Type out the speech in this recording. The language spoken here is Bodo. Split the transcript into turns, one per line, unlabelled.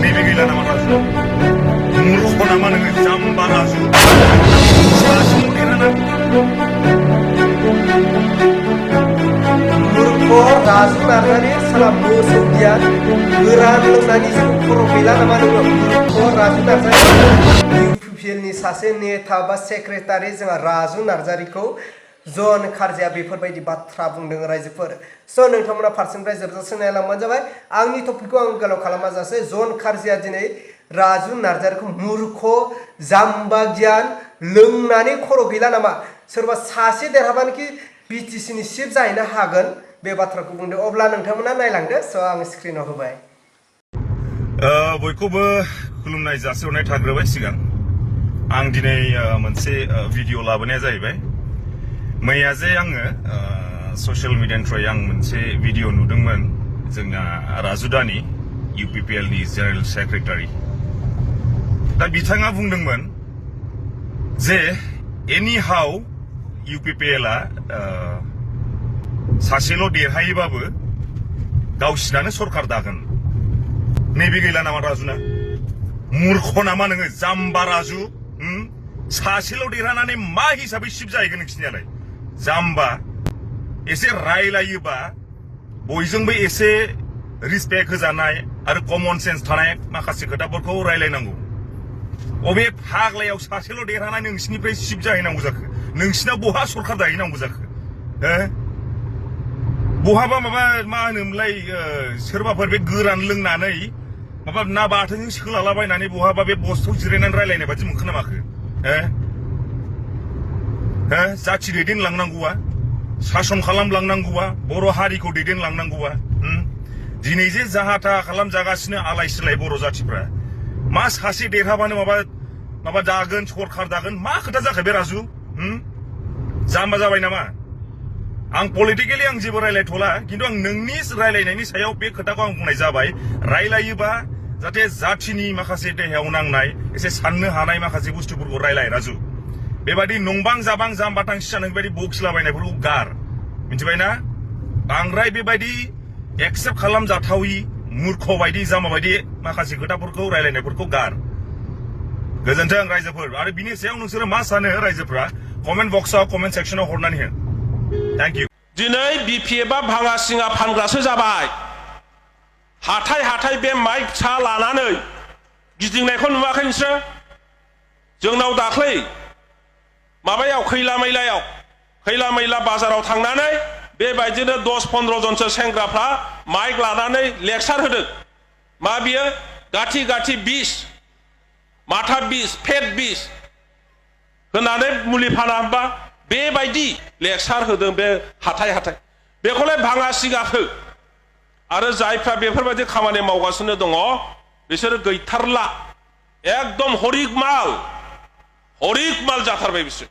नैबे गैला नामा राजु मूर्ख नामा नोङो जाम्बा राजु सासेल' देरहाना
मूर्ख राजु नार्जारि साला मोसौ गियान गोरान लोंनानै जेबो खर' गैला नामा नोङो मूर्ख राजु नार्जारि UPPL नि सासे नेता बा सेक्रेटारि जोंहा राजु नार्जारिखौ जन खारजिया बेफोरबायदि बाथ्रा बुंदों रायजोफोर स' नोंथांमोना फारसेनिफ्राय जोबजासे नायलांबानो जाबाय आंनि टपिकखौ आं गोलाव खालामाजासे जन खारजिया दिनै राजु नार्जारिखौ मूर्ख जाम्बा गियान लोंनानै खर' गैला नामा सोरबा सासे देरहाबानोखि BTC नि चिफ जाहैनो हागोन बे बाथ्राखौ बुंदों अब्ला नोंथांमोना नायलांदो स' आं स्क्रिनाव होबाय
बयखौबो खुलुमनाय जासिहरनाय थाग्रोबाय सिगां आं दिनै मोनसे भिडिअ लाबोनाया जाहैबाय मैया जे आङो ससियेल मिडियानिफ्राय आं मोनसे भिडिअ नुदोंमोन जोंना राजुदानि UPPL नि जेनेरेल सेक्रेटारि दा बिथाङा बुंदोंमोन जे एनि हाउ UPPL आ सासेल' देरहायोबाबो गावसिनानो सरकार दागोन नैबे गैला नामा राजुना मूर्ख नामा नोङो जाम्बा राजु सासेल' देरहानानै मा हिसाबै चिफ जाहैगोन नोंसिनियालाय जाम्बा एसे रायलायोबा बयजोंबो एसे रिसपेक्ट होजानाय आरो कमन सेन्स थानाय माखासे खोथाफोरखौ रायलायनांगौ अबे फाग्लायाव सासेल' देरहानानै नोंसिनिफ्राय चिफ जाहैनांगौ जाखो नोंसिना बहा सरकार दाहैनांगौ जाखो बहाबा माबा मा होनोमोनलाय सोरबाफोर बे गोरान लोंनानै माबा ना बाथोनजों सोलालाबायनानै बहाबा बे बस्थायाव जिरायनानै रायलायनाय बादि मोनखोनामाखो जाथि दैदेनलांनांगौआ सासन खालामलांनांगौआ बर' हारिखौ दैदेनलांनांगौआ दिनै जे जाहा थाहा खालामजागासिनो आलाय सिलाय बर' जाथिफ्रा मा सासे देरहाबानो माबा दागोन सरकार दागोन मा खोथा जाखो बे राजु जाम्बा जाबाय नामा आं पलिटिकेलि आं जेबो रायलायथ'ला खिन्थु आं नोंनि रायलायनायनि सायाव बे खोथाखौ आं बुंनाय जाबाय रायलायोबा जाहाथे जाथिनि माखासे देहायाव नांनाय एसे साननो हानाय माखासे बुस्थुफोरखौ रायलाय राजु बेबादि नंबां जाबां जाम्बा थांसि जानाय बेबायदि बखिलाबायनायफोरखौ गार मिथिबायना बांद्राय बेबायदि एक्सेप्ट खालामजाथावि मूर्ख बायदि जाम्बा बायदि माखासे खोथाफोरखौ रायलायनायफोरखौ गार गोजोन्थों रायजोफोर आरो बिनि सायाव नोंसोरो मा सानो रायजोफ्रा कमेन्ट बक्सआव कमेन्ट सेक्सनाव हरनानै हो थैंक यू
दिनै BPF आ भाङा सिङा फानग्रासो जाबाय हाथाय हाथाय बे माइक सा लानानै गिदिंनायखौ नुवाखै नोंसोरो जोंनाव दाख्लै माबायाव खैला मैला बाजाराव थांनानै बेबायदिनो 10-15 जनसो सेंग्राफ्रा माइक लानानै लेक्सार होदों मा बियो गाथि बिस माथा बिस फेट बिस होनानै मुलि फाना होनबा बेबायदि लेक्सार होदों बे हाथाय बेखौलाय भाङा सिङा हो आरो जायफ्रा बेफोरबायदि खामानि मावगासिनो दङ बिसोरो गैथारला एकदम हरिक माल जाथारबाय बिसोर